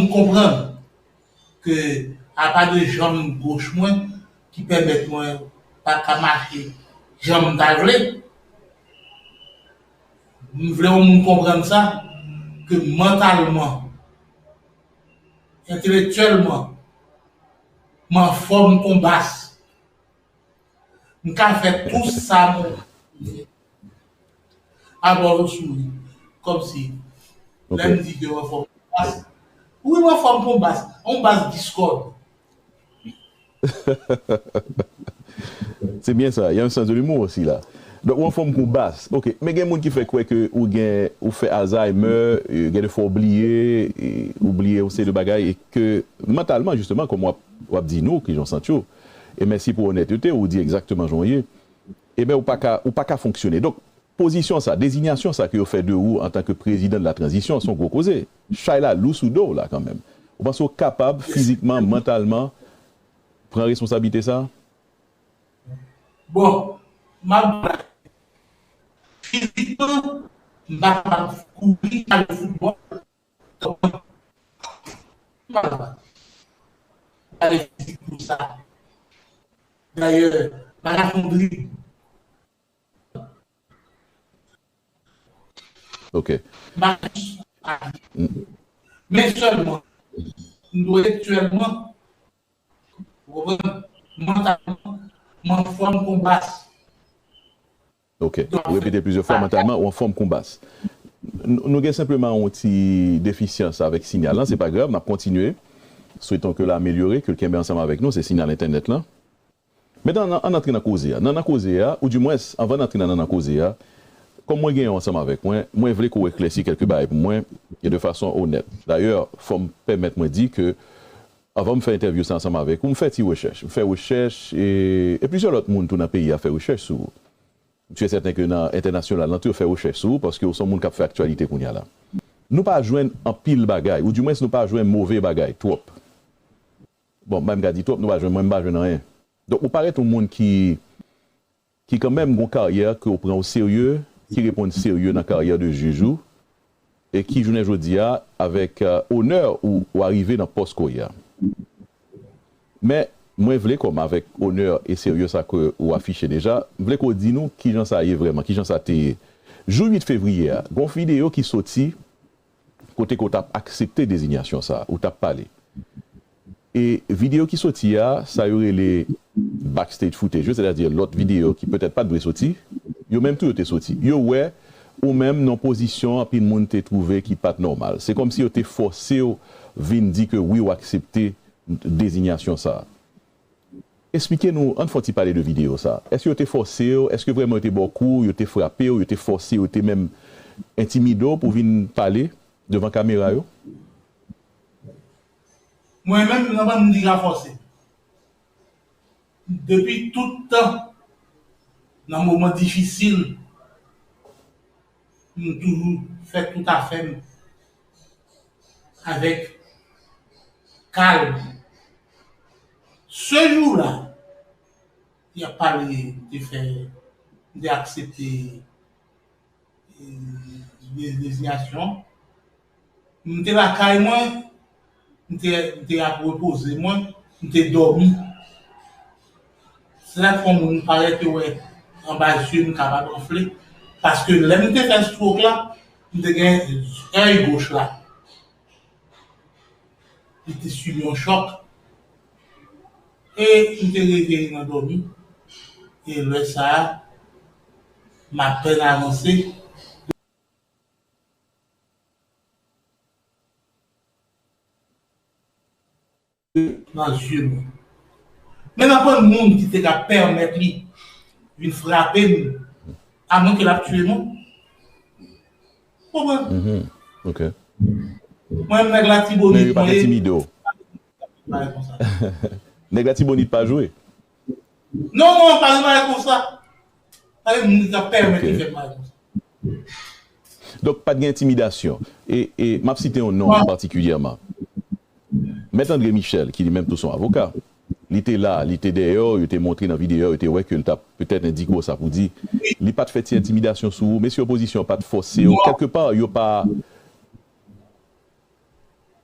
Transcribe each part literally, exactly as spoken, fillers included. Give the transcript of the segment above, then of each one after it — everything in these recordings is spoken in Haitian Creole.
moun konprann ke apa de janm goch mwen ki pèmèt mwen pa ka mache jan m ta vle, m vle yon moun konprann sa, ke mantalman, entelektyèlman, m anfòm kon bas. M ka fè tou sa mwen vle. Abò, ou souri. Kòmsi, lè m di ke w anfòm bas, wi, m anfòm kon bas. On bas diskòd. C'est bien ça, il y a un sens de l'humour aussi là. Donk, ou anfòm kon bas. Ok, men gen moun ki fè kwè ke ou gen, ou fè Alzheimer, gen de fwa ou bliye, ou bliye yon seri de bagay, e ke mantalman, jisteman, kòm w ap, w ap di nou, kijan w santi w, e mèsi pou onètete, ou di egzakteman jan w ye, ebyen, ou pa ka, ou pa ka fonksyone. Donk, pozisyon sa, dezinyasyon sa ke yo fè de ou antanke prezidan de la tranzisyon, se yon gwo koze. Chay la lou sou do w la kanmenm. Ou panse w kapab fizikman, mantalman, pran responsablite sa? Bon, m ap ba fizikman, m pa kapab kouri al foutbòl. Donk, m pa kapab. Gade fizik pou sa. Dayè, m pa ka fè yon drib. Ok. M pa ka jis ale. Men sèlman, entelektyèlman, ou konprann? Mantalman, m anfòm kon bas. Ok. Ou repete plizyè fwa, mantalman, ou anfòm kon bas. Nou gen senpleman yon ti defisyans avèk sinyal lan, se pa grav, n ap kontinye. Souhaitons que l amelyore, ke l kenbe ansanm avèk nou, se sinyal entènèt lan. Men ann, ann antre nan koze a. Nan, nan koze a, oudimwens, anvan n antre nan, nan, nan koze a, kòm mwen genyen w ansanm avèk mwen, mwen vle ke w eklèsi kèlke bagay pou mwen, e de fason onèt. Dayè, fò m pèmèt mwen di ke, anvan m fè entèvyou sa ansanm avèk ou, m fè ti rechèch. M fè rechèch, e, e plizyè lòt moun tou nan peyi a fè rechèch sou ou. M si e sèten ke nan entènasyonal lan tou, yo fè rechèch sou ou, paske w se yon moun k ap fè aktyalite kounye a la. Nou pa jwenn anpil bagay, oudimwens nou pa jwenn move bagay, twòp. Bon, m pa menm ka di twòp, nou pa jwenn, mwen m pa jwenn anyen. Donk, ou parèt yon moun ki, ki kanmenm gen yon karyè ke w pran o serye, ki reponn serye nan karyè de jij ou, e ki, jounen jodi a, avèk, e, onè ou, ou arive nan pòs ke w ye a. Men, mwen vle, kòm avèk onè e serye sa ke ou afiche deja, m vle ke w di nou kijan sa ye vrèman, kijan sa te ye. Jou uit fevriye a, gen yon videyo ki soti kote ke w t ap aksepte dezinyasyon sa, ou t ap pale. E videyo ki soti a, sa yo rele backstage footage yo, sètadi lòt videyo ki petèt pa t dwe soti, yo menm tou yo te soti. Yo wè ou menm nan yon pozisyon anpil moun te twouve ki pa t nòmal. Se kòmsi yo te fòse w vin di ke wi, w aksepte dezinyasyon sa a. Esplike nou, ann fè yon ti pale de videyo sa a. Èske yo te fòse w? Èske vrèman yo te ba w kou, yo te frape w, yo te fòse w, yo te menm entimide w pou w vin pale devan kamera yo? Mwen menm, nan bann moun ki ka fòse. Depi tout tan, nan moman difisil, m toujou fè tout afè m avèk kalm. Se jou la, y ap pale, m te fè, m te aksepte e, de-, dezinyasyon. M te lakay mwen, m te, m te ap repoze mwen, m te dòmi. Se sa k fè yon moun parèt yo wè anba zye m kapab anfle. Paske lè m te fè stroke la, m te gen èy goch la. Li te sibi yon chòk. E m te reveye nan dòmi. E lè sa a, m apèn avanse. Nan zye mwen. Men nan pwen moun ki te ka pèmèt li vin frape m, amwen ke l ap tiye m. Konprann? Mhm. Ok. Mwen menm nèg Latibonit mwen ye. Men yo pa t entimide w. Bagay konsa. Nèg Latibonit pa jwe. Non, non, pa gen bagay konsa. Pa gen moun ki ka pèmèt li fè bagay konsa. Donk, pa t gen entimidasyon. E, e m ap site yon non patikilyèman. Mèt André Michel, ki li menm tou se yon avoka, li te la, li te dèyè w, yo te montre nan videyo, yo te wè ke l t ap petèt endike w sa pou di. Li pa t fè ti entimidasyon sou ou, mesye opozisyon pa t fòse w. Kèlkepa, yo pa.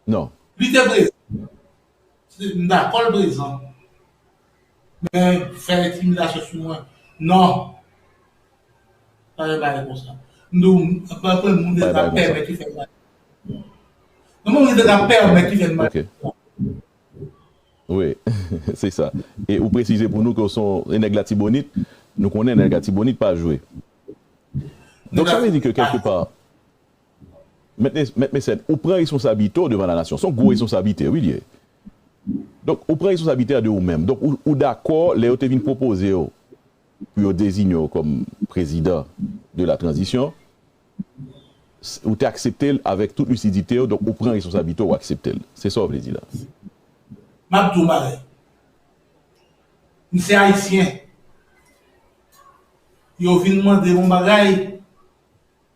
Non. Li te prezan. M dakò l prezan. Men fè entimidasyon sou mwen. Non. Pa gen bagay konsa. M di w, anpil moun te ka pèmèt li fè mal. Non, moun te ka pèmèt li fè mal. Ok. Wi, se sa. E ou presize pou nou ke w se yon nèg Latibonit. Nou konnen nèg Latibonit pa jwe. Donk, sa vle di ke kèlkepa, Mèt Mesèd, ou pran responsablite w devan la nasyon. Se yon gwo responsablite, wi, li ye. Donk, ou pran responsablite a de ou menm. Donk, ou, ou dakò, lè yo te vin pwopoze w pou yo deziye w kòm prezidan de la tranzisyon, ou te aksepte l avèk tout lisidite w, donk ou pran responsablite w, ou aksepte l. Se sa w vle di la. M ap di w bagay. M se Ayisyen. Yo vin mande m yon bagay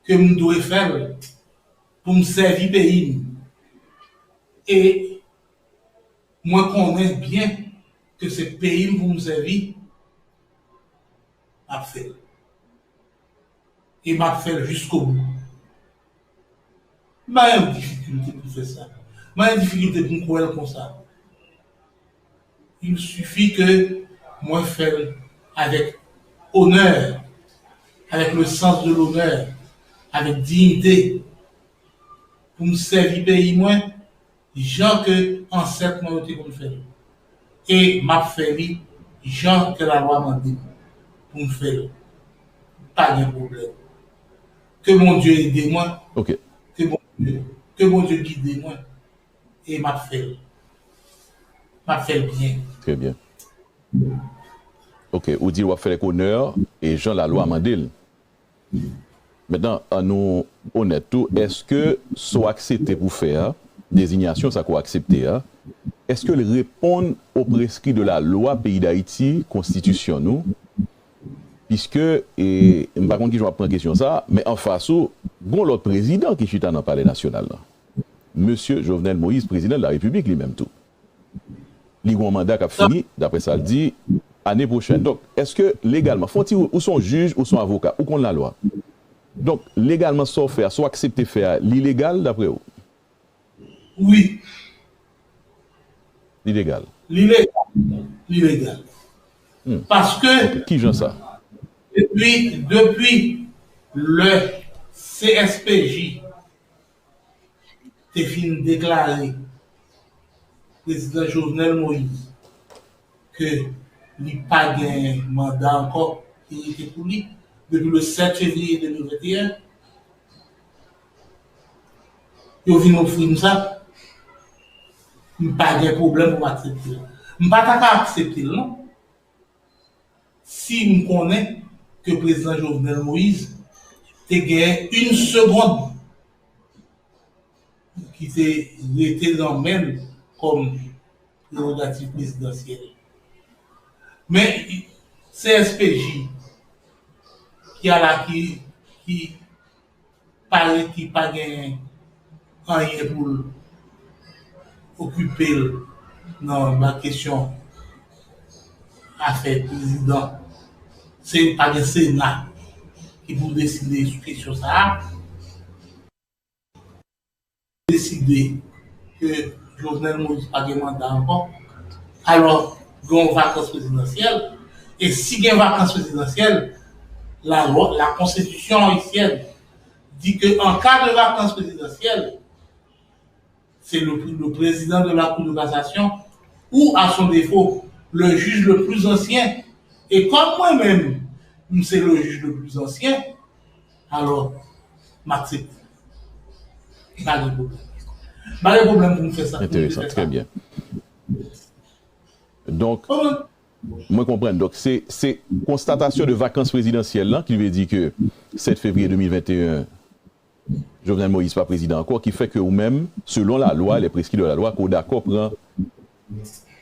ke m dwe fè l pou m sèvi peyi m. E mwen konnen byen ke se peyi m pou m sèvi, m ap fè l. E m ap fè l jiskobou. M pa gen difikilte pou m fè sa. M pa gen difikilte pou m kwè l konsa. Il suffit que mwen fè l avèk onè, avec le sens de l'honneur, avec dignité, pou m sèvi peyi mwen jan ke ansèt mwen yo te konn fè l. E m ap fè li jan ke lalwa mande m pou m fè l. Pa gen pwoblèm. Ke Bondye ede mwen. Ok. Ke Bondye, ke Bondye gide mwen. E m ap fè l. M ap fè l byen. Trè byen. Ok, ou di w ap fè l ak onè e jan lalwa mande l. Mentnan, ann nou onèt tou, èske sa w aksepte pou fè a, dezinyasyon sa ke w aksepte a, èske l reponn o preskri de la lwa peyi Dayiti, konstitisyon nou? Piske, e, m pa konn kijan w ap pran kesyon sa, men anfas ou, gon lòt prezidan ki chita nan Palè Nasyonal la. Mesye Jovenel Moïse, prezidan de la Repiblik li menm tou. Li gon manda k ap fini, daprè sa l di, ane pwochèn. Donk, èske legalman, fò w ti, ou se yon jij, ou se yon avoka, ou konn lalwa. Donk, legalman, sa w fè a, sa w aksepte fè a, li legal daprè w? Wi. Li legal. Li legal. Li legal. Hmm. Paske, ok, kijan sa? Depi, depi lè C S P J te fin deklare prezidan Jovenel Moïse ke li pa gen manda ankò ki rete pou li depi le sept février deux mille vingt et un, yo vin ofri m sa, m pa gen pwoblèm pou m aksepte l. M pa ta ka aksepte l, non. Si m konnen ke prezidan Jovenel Moïse te gen yon segonn ki te rete nan men l kòm prerogativ prezidansyèl. Men C S P J ki ala ki, ki parèt ki pa gen anyen pou l okipe l nan, nan kesyon afè prezidan. Se pa gen Sena ki pou deside sou kesyon sa a. Deside ke Jovenel Moïse pa gen manda ankò. Alò, gen yon vakans prezidansyèl. E si gen vakans prezidansyèl, la lwa, la konstitisyon ayisyèn di ke an ka de vakans prezidansyèl, c'est le, le président de la Cour de cassation ou, à son défaut, le juge le plus ancien. E kòm mwen menm, m se le juge le plus ancien, alò, m aksepte. Pa gen pwoblèm. Pa gen pwoblèm pou m fè sa, pou m fè sa. Enteresan, trè byen. Donk, mwen konprann. Donk, se, se konstatasyon de vakans prezidansyèl lan ki vle di ke sèt fevriye de mil venteyen, Jovenel Moïse pa prezidan ankò, ki fè ke ou menm, selon la loi, les prescrits de la loi, ke w dakò pran,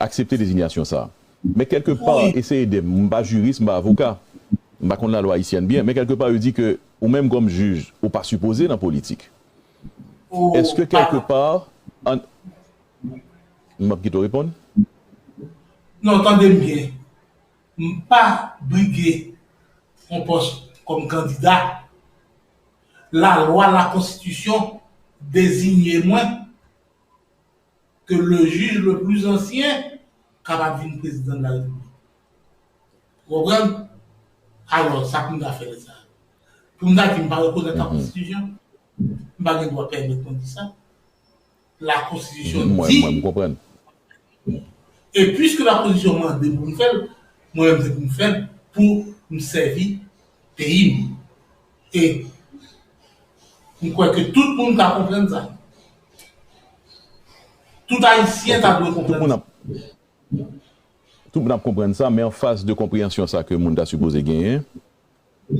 aksepte dezinyasyon sa a. Men kèlke pa, eseye ede m, m pa jiris, m pa avoka, m pa konn lalwa ayisyèn byen, men kèlke pa, yo di ke ou menm kòm jij, ou pa sipoze nan politik. Èske kèlke pa, an, m ap kite w reponn? Non, tande m byen. M pa brige yon pòs kòm kandida. Lalwa, lakonstitisyon deziye mwen ke le jij le pli ansyen kapab vin prezidan de la repiblik. Ou konprann? Alò, sa pou m ta fè lè sa? Pou m ta di m pa rekonèt la konstitisyon, m pa gen dwa pèmèt mwen di sa. La konstitisyon di. Mwen, mwen, m konprann. E piske la konstitisyon mande pou m fè l, mwen menm se pou m fè l pou m sèvi peyi m. E m kwè ke tout moun ka konprann sa. Tout Ayisyen ta dwe konprann sa. Tout moun ap konprann sa, men anfas de konpreyansyon sa ke moun ta sipoze genyen,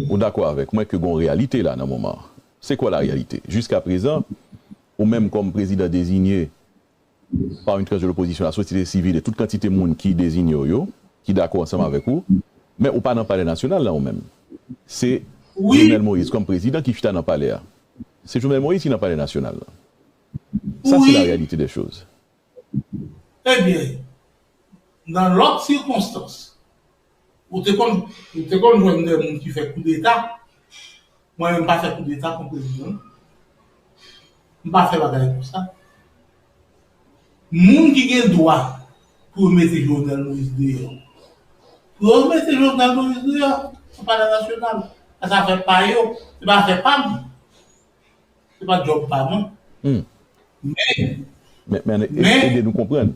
ou dakò avèk mwen ke gon reyalite la nan moman an. Se kwa la reyalite? Jiska prezan, ou menm kòm prezidan dezinye pa yon tranch de lopozisyon, la sosyete sivil e tout kantite moun ki dezinye w yo, ki dakò ansanm avèk ou, men ou pa nan palè nasyonal la ou menm. Se Jovenel Moïse kòm prezidan ki chita nan palè a. Se Jovenel Moïse ki nan palè nasyonal la. Sa se la reyalite de choz. Ebyen, nan lòt sikonstans, ou te konn, ou te konn jwenn de moun ki fè koudeta. Mwen menm, m pa fè koudeta kont prezidan. M pa fè bagay konsa. Moun ki gen dwa pou yo mete Jovenel Moïse deyò, pou yo mete Jovenel Moïse deyò, se palè nasyonal. Sa se afè pa yo, se pa afè pa m. Se pa djòb pa mwen. Hmm. Men, men, men, e- men ede nou konprann.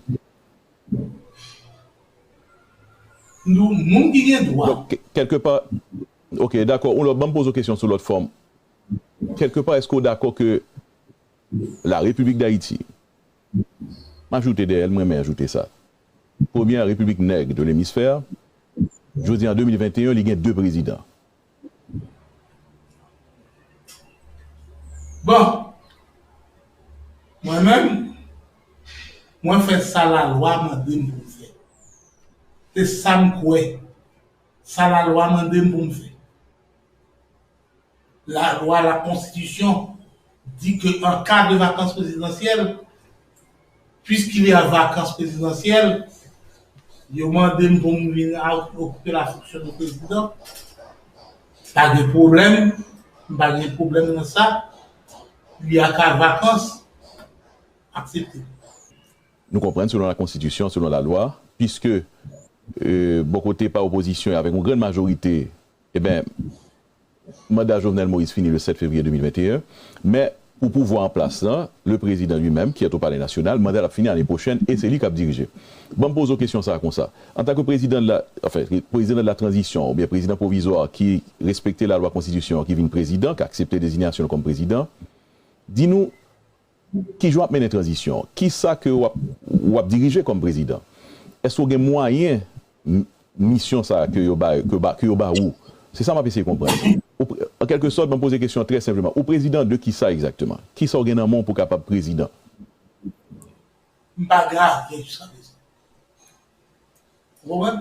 Nou, moun ki gen dwa. Donk, ke- kèlkepa, ok, dakò, ou lòt, ban m poze w kesyon sou lòt fòm. Kèlkepa, èske w dakò ke la Repiblik Dayiti, m ajoute dèyè l, mwen renmen ajoute sa, premyè repiblik nèg de lemisfè, jodi an de mil venteyen, li gen de prezidan? Bon, mwen menm, mwen fè sa lalwa mande m pou m fè. Se sa m kwè. Sa lalwa mande m pou m fè. La loi, la constitution dit que en cas de vacances présidentielles, puisqu'il y a vacances présidentielles, yo mande m pou m vin a- okipe la fonksyon de prezidan. Pa gen pwoblèm, m pa gen pwoblèm nan sa. Il y a cas vacances, aksepte. Nou konprann, selon la konstitisyon, selon la lwa, piske, euh, bò kote pa opozisyon an, avèk yon grann majorite, e ben, manda Jovenel Moïse fini le sèt fevriye de mil venteyen, men pou pouvwa an plas lan, le président lui-même, qui est au Palais National, manda l ap fini ane pwochèn e se li k ap dirije. Ban m poze w kesyon sa a konsa. Antanke prezidan de la, anfen, prezidan de la tranzisyon oubyen prezidan pwovizwa ki respekte lalwa, konstitisyon an, ki vin prezidan, ki aksepte dezinyasyon l kòm prezidan, di nou, kijan w ap mennen tranzisyon an? Kisa ke w ap, w ap dirije kòm prezidan? Èske w gen mwayen m- misyon sa a ke yo ba, ke ba, ke yo ba ou? Se sa m ap eseye konprann. Ou pre- an kèlke sòt, mwen poze kesyon an trè senpleman. Ou prezidan de kisa egzakteman? Kisa w gen nan men w pou w kapab prezidan? M pa gen ayen jiska prezan. Ou konprann?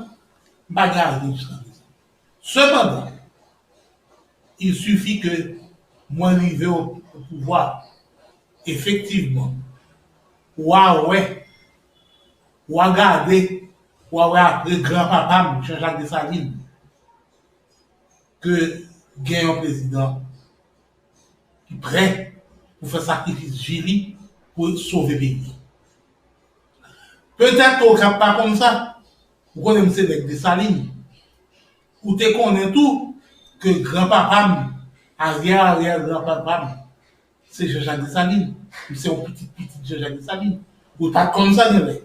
M pa gen ayen jiska prezan. Sepandan, il suffit que mwen rive o, o pouvwa, efektivman, w a wè, w a gade, w a wè apre granpapa m, Jean-Jacques Dessalines, ke gen yon prezidan ki prè pou fè sakrifis vi li pou sove peyi. Petèt ke w ka pa konn sa, ou konnen m se nèg Desalin. Ou te konnen tou ke granpapa m, aryè aryè granpapa m, se Jean-Jacques Dessalines. M se yon pitit pitit Jean-Jacques Dessalines. Ou pa t konn sa genlè.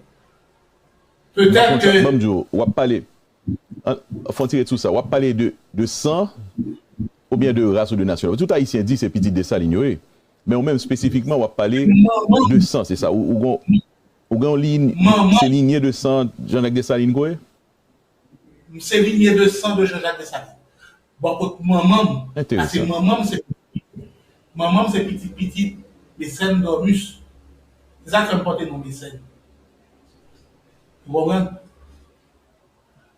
Petèt ke. Ban m di w, w ap pale. An, fò n ti ret sou sa. W ap pale de, de san oubyen de ras ou de nasyon? Tout Ayisyen di se pitit Desalin yo ye. Men ou menm espesifikman, w ap pale de san, se sa? Ou, ou gon, ou gen yon liy, se linye de san Jean-Jacques Dessalines ke w ye? M se linye de san de Jean-Jacques Dessalines. Bò kot manman m, paske manman m se, manman m se pitit pitit Mécène Dormus. Se sa k fè m pote non Mécène. Ou konprann?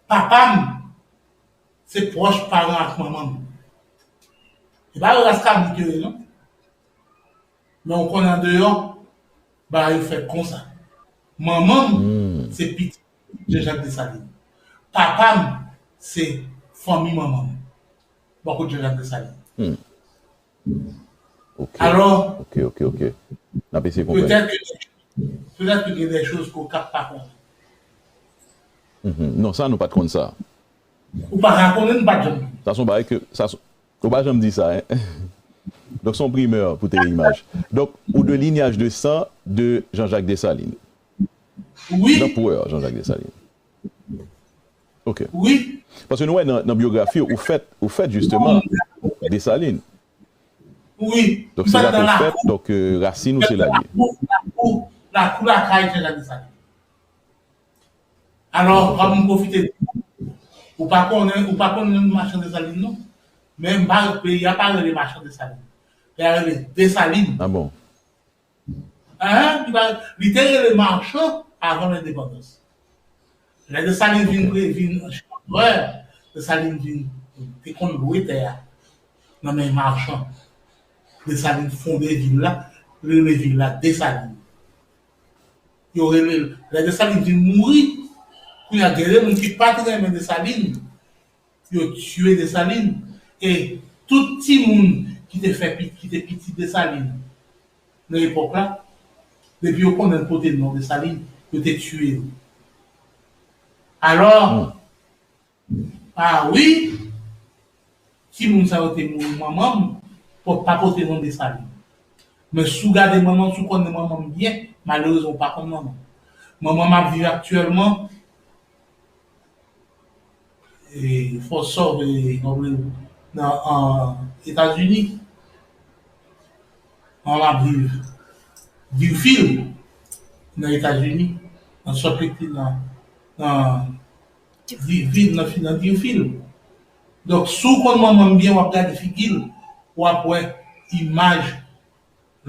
Papa m se pwòch paran ak manman m. E pa yon ras kabrit yo ye, non. Men ou konnen andeyò, bagay yo fèt konsa. Manman m se pitit Jean-Jacques Dessalines. Papa m se fanmi manman m. Bò kot Jean-Jacques Dessalines. Hmm. Ok. Alò, ok, ok, ok. N ap eseye konprann. Petèt ke Petèt ke gen de choz ke w ka pa konnen. Mhm. Non, sa nou pa t konn sa. Ou pa ka konnen, nou pa t janm. Sa se yon bagay ke sa se- ou pa janm di sa, hein? Donk se yon primè pou Tele Imaj. Donk ou de linyaj de san de Jean-Jacques Dessalines. Wi, L'empereur Jean-Jacques Dessalines. Ok. Wi. Paske nou wè nan, nan byografi ou fèt, ou fèt jisteman Desalin. Wi. Donk se la ke ou fèt, donk euh, rasin ou se la l ye. Lakou, lakou lakay Jean-Jacques Dessalines. Alò, kòm m pwofite di ou, ou pa konnen, ou pa konnen Machan Desalin non. Men m pa, peyi a pa rele Machan Desalin. Peyi a rele Desalin. Ah bon? Hein? Li pa, li te rele Machan avan lendepandans. Lè Desalin vin, pre- vin chanprè, Desalin vin te konn lwe tè a nan men Machan. Desalin fonde vil la, li rele vil la Desalin. Yo rele l, lè Desalin vin mouri, kounye a gen de moun ki pa t renmen Desalin, yo tiye Desalin. E tout timoun ki te fè pi- ki te pitit Desalin nan epòk la, depi yo konnen l pote non Desalin, yo te tiye yo. Alò, ah wi, timoun sa yo te mouri, manman m pa pote non Desalin. Men si w gade manman m, si w konnen manman m byen, malerezman ou pa konn manman m. Manman m ap viv aktyèlman e Fort Sumter, e, nan Etazini. Manman m ap viv Deerfield nan Etazini, nan Salt Lake, nan, nan Deerfield, nan, nan Deerfield. Donk si w konn manman m byen, w ap gade figi l, w ap wè imaj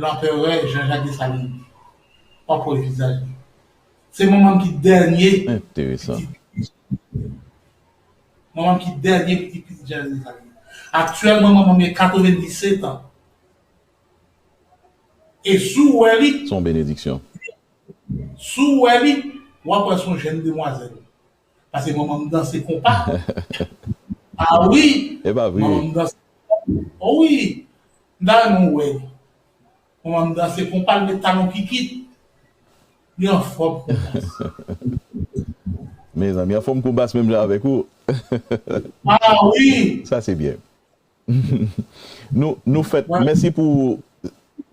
Lanperè Jean-Jacques Dessalines. W ap wè vizaj li. Se manman m ki dènye pitit. Manman m ki dènye pitit pitit Jean-Jacques Dessalines. Aktyèlman manman m gen katrevenndisèt an. E si w wè li, Se yon benediksyon. Si w wè li, w ap wè se yon jèn demwazèl. Paske manman m danse konpa. Ah wi! E pa vre. Manman m danse konpa. Oh wi! M ta renmen w wè li. Manman m danse konpa, l met talon kikit. Li anfòm kou bas. Mezanmi, anfòm kou bas menm jan avèk ou. Ah wi! Sa se byen. Nou, nou fèt, mèsi pou,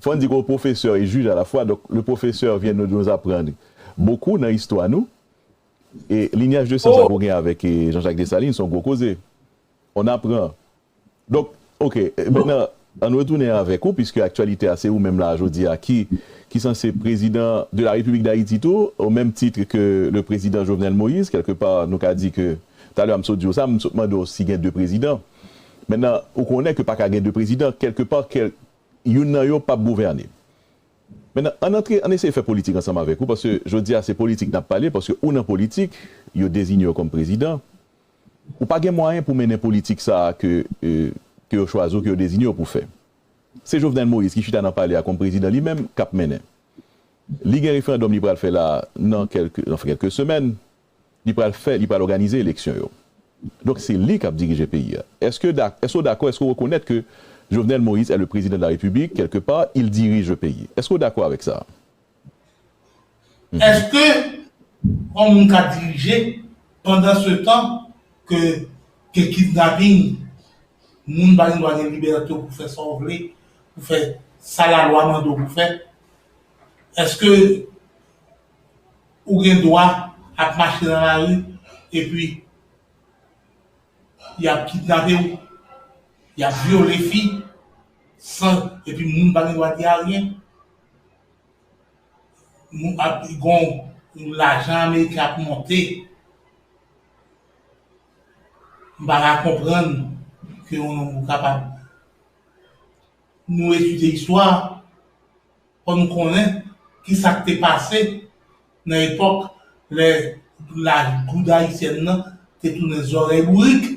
fò n di ke w pwofesè e jij alafwa, donk le professeur vient de nous apprendre beaucoup nan istwa nou. E linyaj de san sa ke w gen avèk e, Jean-Jacques Dessalines, se yon gwo koze. On apprend. Donk, ok, e, mentnan, ann retounen avèk ou, piske aktyalite a se ou menm la jodi a ki, ki sanse prezidan de la Repiblik Dayiti tou, o menm tit ke le prezidan Jovenel Moïse, kèlkepa nou ka di ke, talè a m sot di w sa, m sot mande w si gen de prezidan. Mentnan, ou konnen ke pa ka gen de prezidan, kèlkepa, kèl, youn nan yo p ap gouvène. Mentnan, ann antre, ann eseye fè politik ansanm avèk ou, paske jodi a se politik n ap pale, paske ou nan politik, yo deziye w kòm prezidan, ou pa gen mwayen pou mennen politik sa a ke, e, ke yo chwazi w, ke yo deziye w pou fè. Se Jovenel Moïse ki chita nan palè a kòm prezidan li menm k ap mennen. Li gen referandòm li pral fè la nan kèlke, nan kèlke semèn. Li pral fè, li pral òganize eleksyon yo. Donk se li k ap dirije peyi a. Èske, èske w dakò, èske w rekonèt ke Jovenel Moïse est le président de la République, quelque part, il dirige le pays? Èske w dakò avèk sa? Èske yon moun ka dirije pandan se tan ke, ke kidnaping, moun pa gen dwa gen libète pou fè sa w vle, pou fè sa lalwa mande w pou fè? Èske ou gen dwa ap mache nan lari epi y ap kidnape w, y ap vyole fi, san, epi moun pa gen dwa di ayen? Nou ap gon lajan ameriken ap monte. M pa ka konprann ke yon nonm ou kapab. Nou etidye istwa, fò nou konnen ki sa k te pase nan epòk lè la goud ayisyèn nan te tounen zòrèy bourik,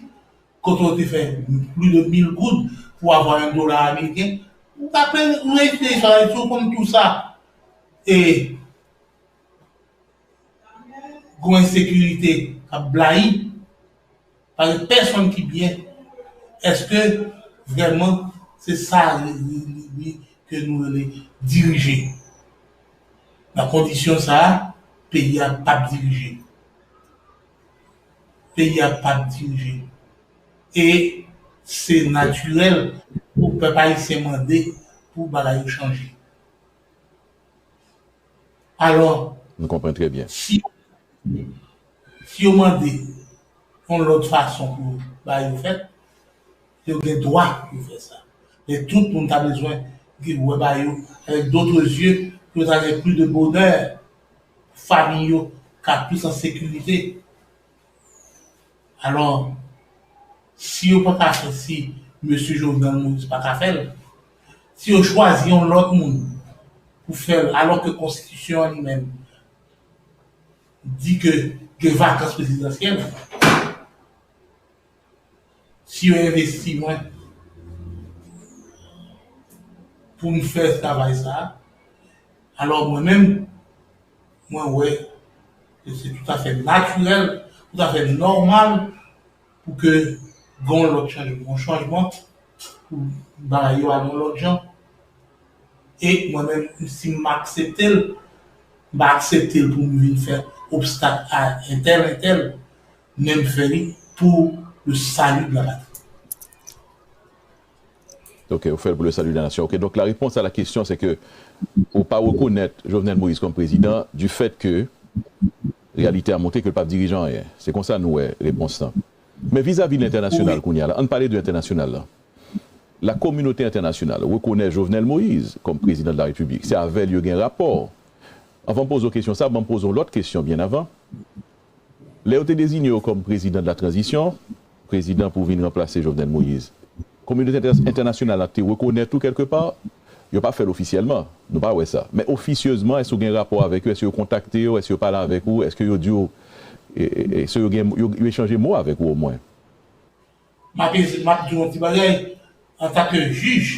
kote w te fè plis de mil goud pou avoir un dollar américain. Ou ka plen, ou etidye istwa Ayiti, ou konn tou sa. E gon ensekirite k ap blayi, pa gen pèsonn ki byen. Èske vrèman se sa li, li, li, ke nou rele dirije? Nan kondisyon sa a, peyi a p ap dirije. Peyi a p ap dirije. E se natirèl pou pèp ayisyen mande pou bagay yo chanje. Alò, Nou konprann trè byen. si, si yo mande yon lòt fason pou bagay yo fèt, yo gen dwa pou yo fè sa. Men tout moun ta bezwen gen wè bagay yo avèk dòt zye, pou yo ta gen plis de bonè, fanmi yo ka plis an sekirite. Alò, si yo pa ka fè, si mesye Jovenel Moïse pa ka fè l, si yo chwazi yon lòt moun pou fè l, alò ke konstitisyon an li menm di ke gen vakans prezidansyèl, si yo envesti mwen pou m fè travay sa a, alò mwen menm, mwen wè ke se toutafè natirèl, toutafè nòmal pou ke gen yon lòt chanjman, yon chanjman pou bagay yo al yon lòt jan. E mwen menm, si m aksepte l, m pa aksepte l pou m vin fè obstak a entèl, entèl, men m fè li pour le salut de la patrie. Ok, ou fè l pour le salut de la nation. Ok, donc la réponse à la question, c'est que ou pa rekonèt Jovenel Moïse kòm prezidan du fait que reyalite a montre ke l p ap dirije anyen. Se konsa nou wè repons lan. Men vizavi lentènasyonal kounye a la, ann pale de entènasyonal la. La kominote entènasyonal rekonèt Jovenel Moïse kòm prezidan de la Repiblik. Se avè l yo gen rapò. Anvan m poze w kesyon sa, ban m poze w lòt kesyon byen avan. Lè yo te deziye w kòm prezidan de la tranzisyon, prezidan pou vin ranplase Jovenel Moïse, kominote entè- entènasyonal la te rekonèt ou kèlkepa? Yo pa fè l ofisyèlman, nou pa wè sa. Men ofisyezman, èske w gen rapò avèk yo? Èske yo kontakte w? Èske yo pale avèk ou? Èske yo di w, e, e, èske yo gen, yo, yo echanje mo avèk ou omwen? M ap, m ap di yon ti bagay, antanke jij,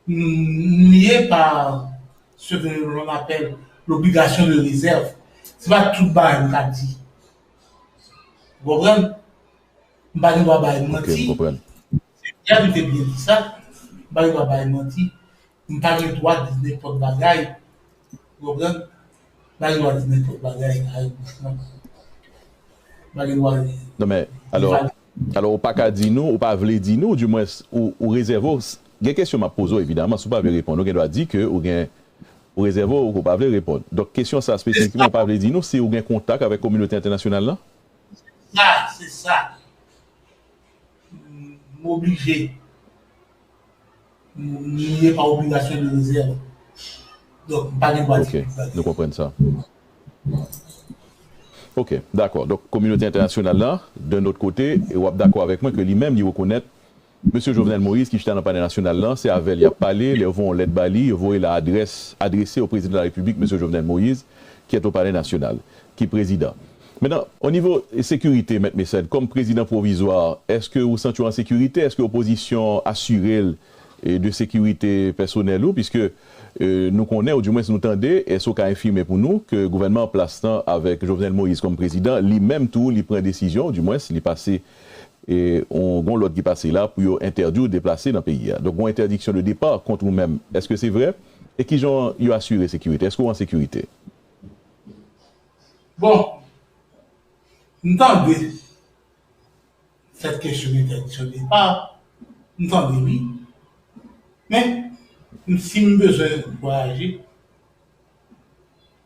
m, m lye pa ce que l'on appelle l'obligation de réserve. Se pa tout bagay m ka di. Ou konprann? M pa gen dwa bay manti. Se Pierre ki te byen di sa. M pa gen dwa bay manti. M pa gen dwa di nenpòt bagay. Ou konprann? M pa gen dwa di nenpòt bagay avèk bouch mwen. M pa gen dwa. Non, men, alò, alò, ou pa ka di nou, ou pa vle di nou, di mwens, ou, ou rezève w. Gen kesyon m ap poze w, evidaman, si w pa vle reponn, ou gen dwa di ke ou gen, ou rezève w, ou pa vle reponn. Donk, kesyon sa espesifikman, ou pa vle di nou si ou gen kontak avèk kominote entènasyonal la? Sa, se sa. M oblije. M, m lye pa obligasyon de rezèv. Donk, m pa gen dwa di tout bagay. Nou konprann sa. Ok, dakò. Donk, kominote entènasyonal la, d'un autre côté, e w ap dakò avèk mwen ke li menm, li rekonèt mesye Jovenel Moïse ki chita nan Palè Nasyonal la, se avè l y ap pale, lè yo voye yon lèt ba li, yo voye l a adrès, adrese o prezidan de la Repiblik, mesye Jovenel Moïse, qui est au Palais National, ki prezidan. Maintenant, au niveau sécurité, Mèt Messaide, kòm prezidan pwovizwa, èske ou santi w an sekirite? Èske opozisyon asire l, e, de sekirite pèsonèl ou? Piske, e, nou konnen, ou di mwens nou tande, èske w ka enfime pou nou ke gouvènman an plas lan avèk Jovenel Moïse kòm prezidan, li menm tou, li pran desizyon, ou di mwens, li pase, e, yon, yon lòd ki pase la pou yo entèdi w deplase nan peyi a. Donk, yon entèdiksyon de depa kont ou menm. Èske se vre? E kijan yo asire sekirite? Èske w an sekirite? Bon, m tande sèt kesyon entèdiksyon depa, m tande li. Men, m, si m bezwen vwayaje,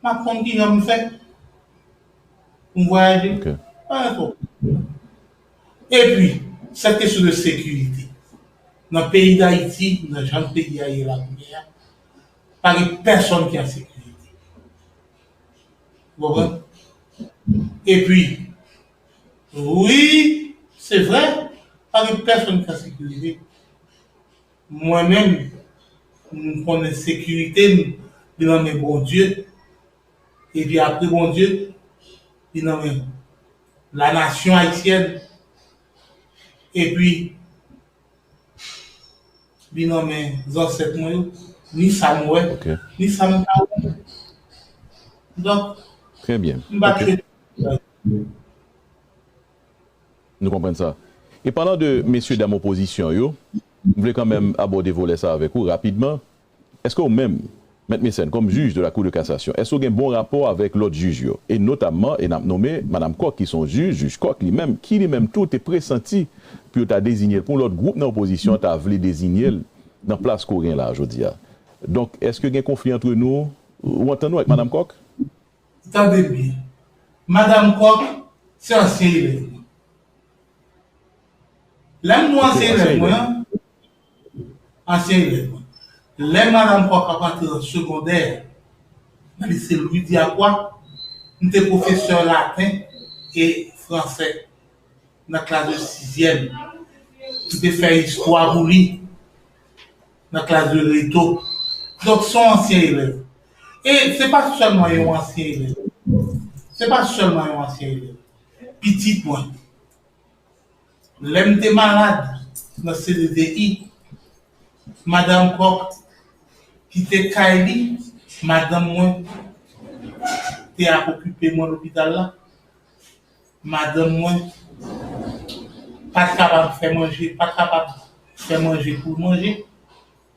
m ap konn kijan m fè pou m vwayaje. Pa gen pwoblèm. Epi, sèt kesyon de sekirite. Nan peyi Dayiti, nan jan peyi a ye la kounye a, pa gen pèsonn ki an sekirite. Ou konprann? Epi, wi, se vre, pa gen pèsonn ki an sekirite. Mwen menm, m konnen sekirite m, li nan men Bondye. Epi apre Bondye, li nan men la nasyon ayisyèn. Epi, li nan men zansèt mwen yo, ni sa m wè, ni sa m pa wè. Donk, Trè byen. M pa jete. Nou konprann sa. E palan de mesye dam opozisyon yo, m vle kanmenm abòde volè sa avèk ou rapidman. Èske ou menm, Mèt Mécène, kòm jij de la Cour de cassation, èske w gen bon rapò avèk lòt jij yo? E notamman, e n ap nonmen Madam Kòk, ki se yon jij, jij Kòk li menm, ki li menm tou te presanti pou yo ta deziye l, pou yon lòt gwoup nan opozisyon an ta vle deziye l nan plas ke w gen la jodi a. Donk, èske gen konfli antre nou? Ou antann nou avèk Madam Kòk? Tande byen. Madanm Kòk, se ansyen elèv mwen. Lè m di w ansyen elèv mwen an, ansyen elèv mwen. Lè madanm Kòk ap antre nan segondè, nan lise Louis Diacroix, m te pwofesè laten e fransè nan klas de sizyèm. M te fè istwa pou li nan klas de reto. Donk, se yon ansyen elèv. E se pa sèlman yon ansyen elèv. Se pa sèlman yon ansyen elèv. Pitit mwen, lè m te malad nan C D D I, madanm Kòk kite kay li, madanm mwen te ap okipe mwen lopital la. Madanm mwen pa t kapab fè manje, pa t kapab fè manje pou l manje.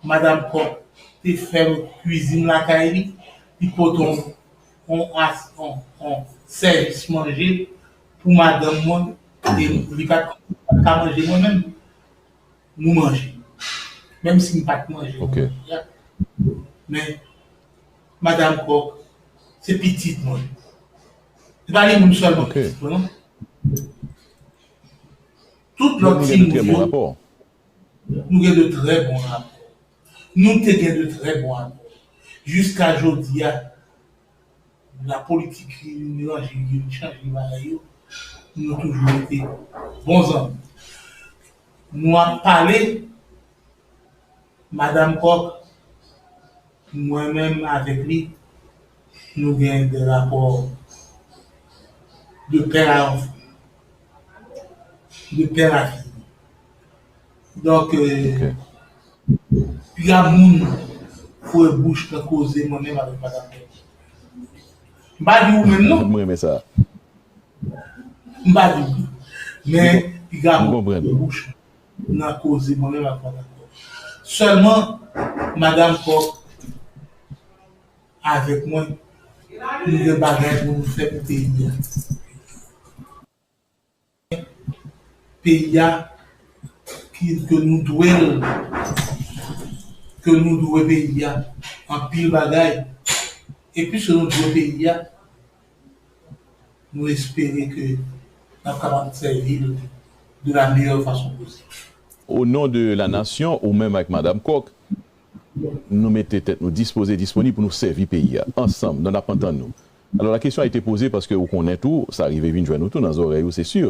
Madanm Kòk te fè kwizin lakay li, li pote yon, yon, as- yon, yon sèvis manje pou madanm mwen, e li pa t ka manje mwen menm. Nou manje. Menm si m pa t manje, nou manje. Men, madanm Kòk, se pitit mwen. Se pa li menm sèlman pitit mwen, non. Tout lòt timoun yo, nou gen de trè bon rapò. Nou te gen de trè bon rapò. Jiska jodi a, la politik vin ranje, vin chanje bagay yo, nou toujou rete bon zanmi. Nou ap pale, madanm Kòk, mwen menm avèk li, nou gen de rapò de pè a anfan, de pè a fini. Donk, piga moun foure bouch nan koze mwen menm avèk madanm Kòk. M pa di ou menm non. M renmen sa. M pa di ou. Men, piga moun foure bouch nan koze mwen menm avèk madanm Kòk. Sèlman, madanm Kòk avèk mwen, nou gen bagay pou nou fè pou peyi a. Peyi a, ki, ke nou dwe l, ke nou dwe peyi a anpil bagay. E piske nou dwe peyi a, nou espere ke n ap kapab sèvi l de la meilleure façon possible. O non de la nasyon, ou menm ak madanm Kòk, nou mete tèt nou dispoze, disponib pou nou sèvi peyi a, ansanm, nan n ap antann nou. Alò, la question a été posée paske ou konnen tou, sa rive vin jwenn ou tou nan zòrèy ou, se si.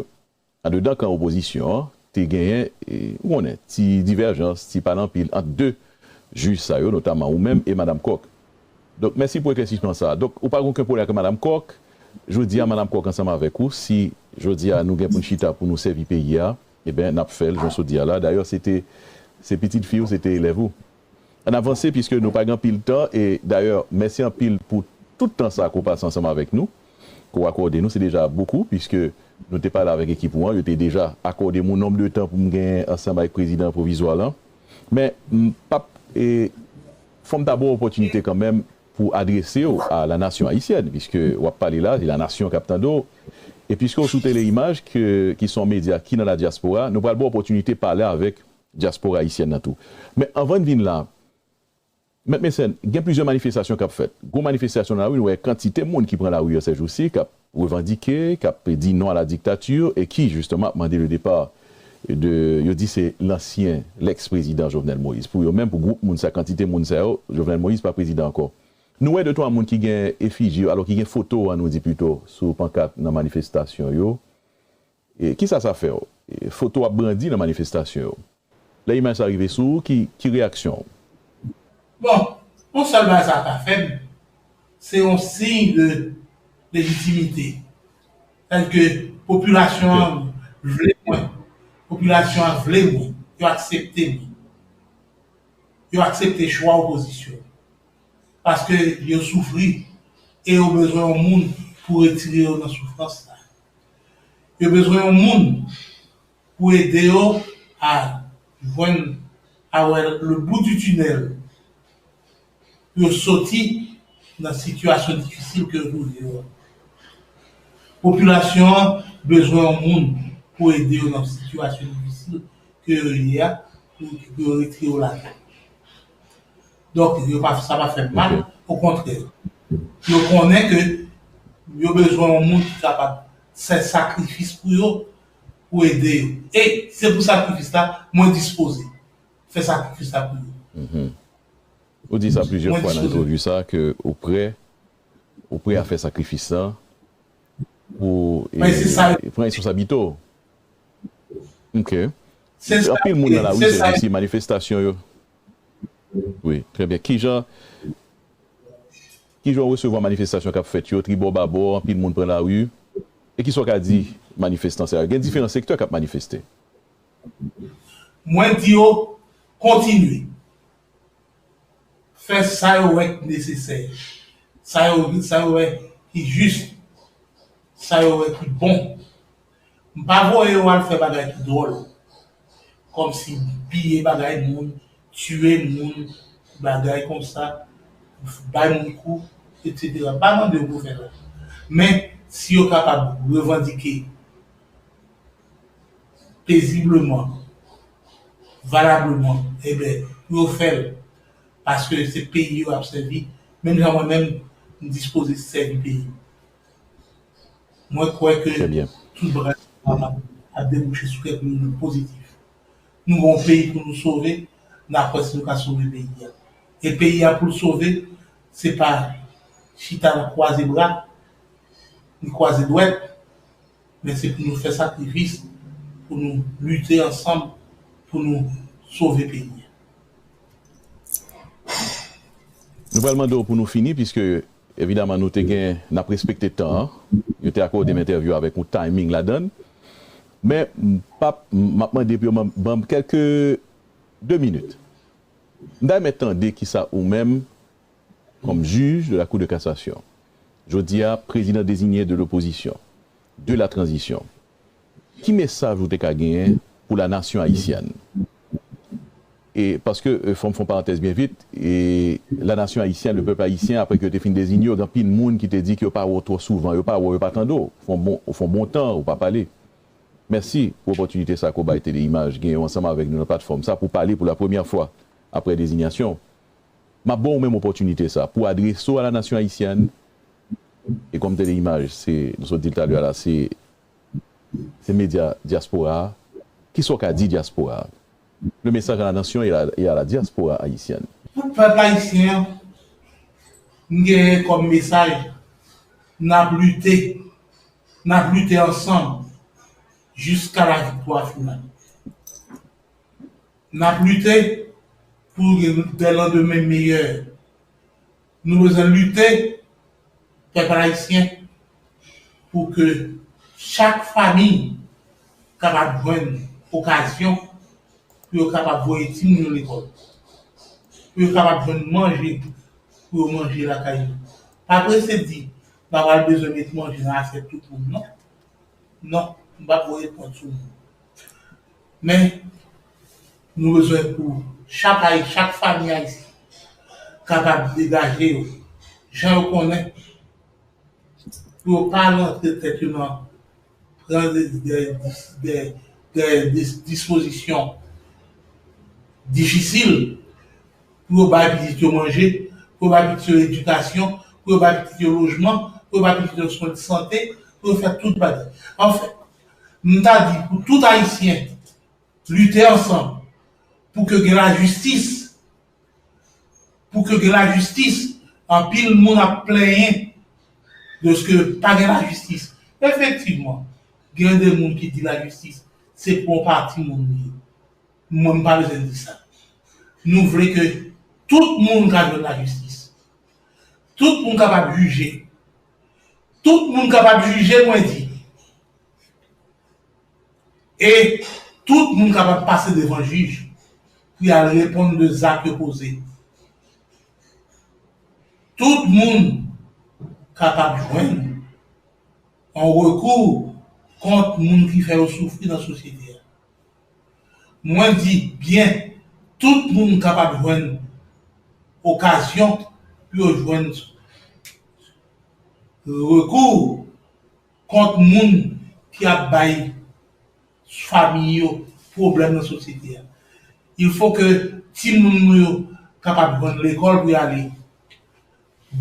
Andedan kan opozisyon an, te genyen, ou konnen, ti divèjans, ti pale anpil ant de jij sa yo, notaman ou menm e madanm Kòk. Donk, mèsi pou eklèsisman sa a. Donk, ou pa gen okenn pwoblèm ak madanm Kòk. Jodi a, madanm Kòk ansanm avèk ou, si jodi a nou gen pou n chita pou nou sèvi peyi a, ebyen, n ap fè l, jan w sot di a la. Dayè, se te, se pitit fi w, se te elèv ou. Ann avanse, piske nou pa gen anpil tan, e dayè, mèsi anpil pou tout tan sa ke w pase ansanm avèk nou, ke w akòde nou, se deja bokou, piske nou te pale avèk ekip ou an, yo te deja akòde m yon nonb de tan pou m genyen ansanm avèk prezidan pwovizwa lan. Men, m p ap, e, fò m ta ba w opòtinite kanmenm pou adrese w a la nation haïtienne, piske w ap pale la, se la nasyon k ap tande w, e piske w sou Tele Imaj, ke, ki se yon medya ki nan la dyaspora, nou pral ba w opòtinite pale avèk dyaspora ayisyèn nan tou. Men anvan n vin la, Mèt Mécène, gen plizyè manifestasyon k ap fèt. Gwo manifestasyon nan lari, nou wè kantite moun ki pran lari yo sèjousi, k ap revandike, k ap di non à la dictature, e ki, jisteman, ap mande le départ de, yo di se lansyen, lèks prezidan Jovenel Moïse. Pou yo menm, pou gwoup moun sa, kantite moun sa yo, Jovenel Moïse pa prezidan ankò. Nou wè de twa moun ki gen efiji yo, alò ki gen foto, ann nou di pito, sou pankat nan manifestasyon yo. E kisa sa fè w? E foto w ap brandi nan manifestasyon yo. Lè imaj sa rive sou ou, ki, ki reyaksyon w? Bon, yon sèl bagay sa ka fè m, se yon siy de lejitimite. Sètadi ke popilasyon an vle mwen. Popilasyon an vle mwen. Yo aksepte mwen. Yo aksepte chwa opozisyon. Paske yo soufri e yo bezwen yon moun pou retire yo nan soufrans la. Yo bezwen yon moun pou ede yo a jwenn, a wè le bout du tunnel. yo soti nan sitiyasyon difisil ke yo twouve yo a. Popilasyon an bezwen yon moun pou ede yo nan sitiyasyon difisil ke yo ye a, pou, pou yo retire yo ladan. Donk, yo pa, sa pa fè mal, okontrè. Yo konnen ke yo bezwen yon moun ki kapab fè sakrifis pou yo, pou ede yo. E se pou sakrifis la, mwen dispoze fè sakrifis la pou yo. Ou di sa plizyè fwa nan entèvyou sa ke ou prè, ou prè a fè sakrifis la pou pran responsablite w. Ok. Anpil moun nan lari jodi, manifestasyon yo. Wi, trè byen. Kijan kijan w resevwa manifestasyon k ap fèt yo, tribò babò, anpil moun pran lari? E kisa w ka di manifestan sa yo? Gen diferan sektè k ap manifeste. Mwen di yo kontinye fè sa yo wè ki nesesè, sa yo, sa yo wè ki jis, sa yo wè ki bon. M pa voye yo al fè bagay ki dwòl, kòmsi piye bagay moun, tiye moun, bagay konsa, bay moun kou, etsetera. M pa mande yo pou fè sa. Men, si yo kapab revandike pezibleman, valableman, ebyen, pou yo fè l, paske se peyi yo ap sèvi, menm jan mwen menm, m dispoze sèvi peyi m. Mwen kwè ke tout bagay ap debouche sou kèk moun pozitif. Nou gen yon peyi pou nou sove, n ap wè si nou ka sove peyi a. E peyi a pou l sove, se pa chita nan kwaze bra, ni kwaze dwèt, men se pou nou fè sakrifis, pou nou lite ansanm, pou nou sove peyi a. Nou pral mande w pou nou fini, piske evidaman nou te gen, n ap respekte tan an. Yo te akòde m entèvyou avèk yon timing ladan l. Men m p ap, m ap mande pou yo ban m kèlke de minit. M ta renmen tande kisa ou menm, kòm jij de la Cour de cassation, jodi a prezidan deziye de lopozisyon, de la tranzisyon, ki mesaj ou te ka genyen pou la nasyon ayisyèn? E paske, fò m fè yon parantèz byen vit, e la nasyon ayisyèn, le pèp ayisyen, apre ke yo te fin deziye yo, gen anpil moun ki te di ke yo pa wè w twò souvan, yo pa wè w, yo pa tande w, ou fè yon bon, ou fè yon bon tan, ou pa pale. Mèsi pou opòtinite sa ke w bay Tele Imaj, gen w ansanm avèk nou nan platfòm sa pou pale pou la premyè fwa apre dezinyasyon w. M ap ba w menm opòtinite sa pou adrese w a la nasyon ayisyèn, e kòm Tele Imaj, se, nou sot di l talè a la, se, se medya dyaspora a. Kisa w ka di dyaspora a? Le message à la nation et à, et à la diaspora haïtienne. Pou pèp ayisyen an, m genyen kòm mesaj, n ap lite, n ap lite ansanm jiska la viktwa final. N ap lite pou gen de landemen meyè. Nou bezwen lite, pèp ayisyen, pou ke chak fanmi kapab jwenn okazyon pou yo kapab voye timoun yo lekòl, pou yo kapab jwenn manje pou yo manje lakay yo. Pa prese di, n a pral bezwen met manje nan asyèt tout moun, non. Non, m p ap voye kont sou moun. Men, nou bezwen pou chak ayi, chak fanmi ayisyen kapab degaje yo, jan yo konnen, pou yo pa rantre tèt yo nan pran de, de, de, de, de dispozisyon difisil, pou yo bay pitit yo manje, pou yo bay pitit yo edikasyon, pou yo bay pitit yo lojman, pou yo bay pitit yo swen de sante, pou yo fè tout bagay. Anfen, m ta di pou tout ayisyen lite ansanm pou ke gen lajistis, pou ke gen lajistis. Anpil moun ap plenyen dèske pa gen lajistis. Efektivman, gen de moun ki di lajistis se pou yon pati moun li ye. Mwen, m pa bezwen di sa. Nou vle ke tout moun ka jwenn lajistis. Tout moun kapab jije. Tout moun kapab jije, mwen di. E tout moun kapab pase devan jij pou y al reponn de zak yo poze. Tout moun kapab jwenn yon rekou kont moun ki fè yo soufri nan sosyete a. Mwen di byen, tout moun kapab jwenn okazyon pou yo jwenn rekou kont moun ki ap bay fanmi yo pwoblèm nan sosyete a. Il faut que timoun nou yo kapab jwenn lekòl pou y ale.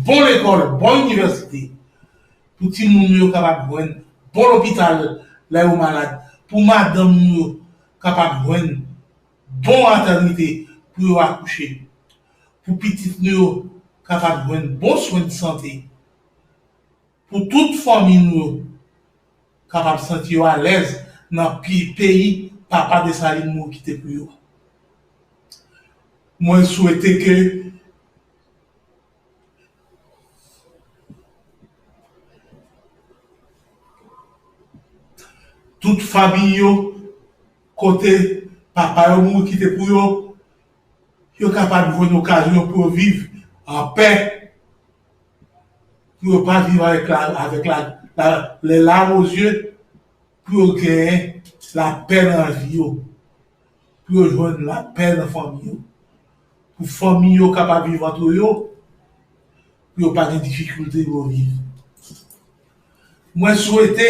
Bon lekòl, bon inivèsite, pou timoun nou yo kapab jwenn bon lopital lè yo malad, pou madanm nou yo kapab jwenn bon matènite pou yo akouche, pou pitit nou yo kapab jwenn bon swen de sante, pou tout fanmi nou yo kapab santi yo alèz nan pi-, peyi papa Desalin mouri kite pou yo. Mwen swete ke tout fanmi yo, kote papa yo mouri kite pou yo, yo kapab jwenn okazyon pou yo viv an pè, pou yo pa viv avèk la, avèk la, la, les larmes aux yeux, pou yo genyen lapè nan vi yo, pou yo jwenn lapè nan fanmi yo, pou fanmi yo kapab viv antre yo, pou yo pa gen difikilte pou yo viv. Mwen swete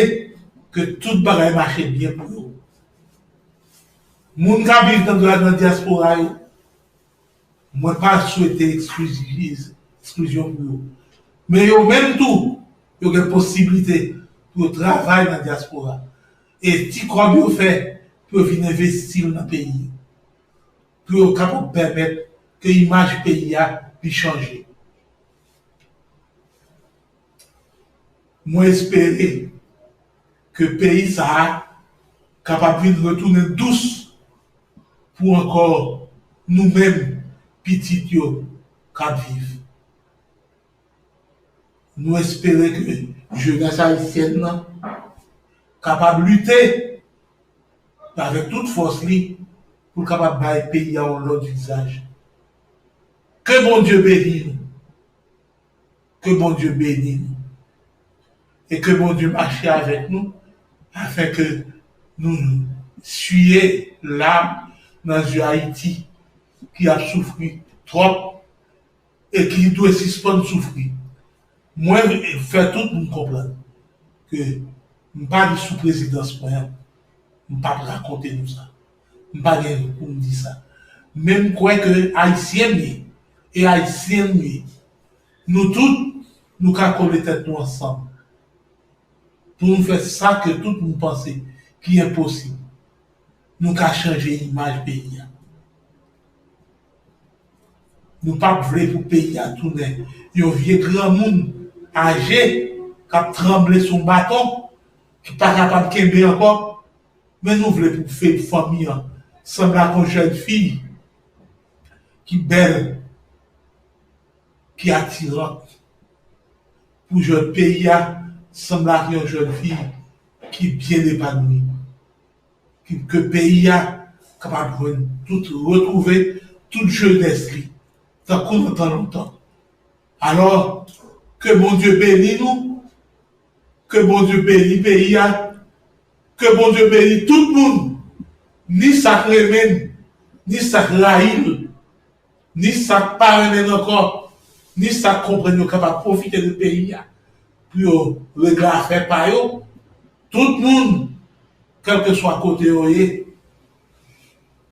ke tout bagay mache byen pou yo. Moun k ap viv nan, nan dyaspora yo, mwen pa swete eksklizyon pou yo. Men yo menm tou, yo gen posiblite pou yo travay nan dyaspora. E ti kòb yo fè, pou yo vin envesti l nan peyi yo. Pou yo kapab pèmèt ke imaj peyi a li chanje. Mwen espere ke peyi sa a kapab vin retounen dous pou ankò nou menm pitit yo k ap viv. Nou espere ke jenès ayisyèn nan kapab lite avèk tout fòs li pou l kapab bay peyi a yon lòt vizaj. Ke Bondye beni nou. Ke Bondye beni nou. E ke Bondye mache avèk nou, afin ke nou siye lam nan zye Ayiti ki ap soufri twòp e ki dwe sispann soufri. Mwen fè tout moun konprann ke m pa di sou prezidans mwen an, m p ap rakonte nou sa. M pa gen pou m di sa. Men m kwè ke Ayisyen m ye, e Ayisyen m ye. Nou tout, nou ka kole tèt nou ansanm pou nou fè sa ke tout moun panse ki enposib. Nou ka chanje imaj peyi a. Nou p ap vle pou peyi a tounen yon vye granmoun aje k ap tranble sou yon baton, ki pa kapab kenbe ankò. Men nou vle pou fanmi an sanble ak yon jèn fi ki bèl, ki atiran, pou jèn peyi a sanble ak yon jèn fi ki byen epanouyi, ki, ke peyi a kapab jwenn tout, retwouve tout jenès li, tankou nan tan lontan. Alò, ke Bondye beni nou, ke Bondye beni peyi a, ke Bondye beni tout moun, ni sa k renmen l, ni sa k rayi l, ni sa k pa renmen l ankò, ni sa k konprann yo kapab pwofite de peyi a pou yo regle afè pa yo. Tout moun, kèlkeswa kote yo ye,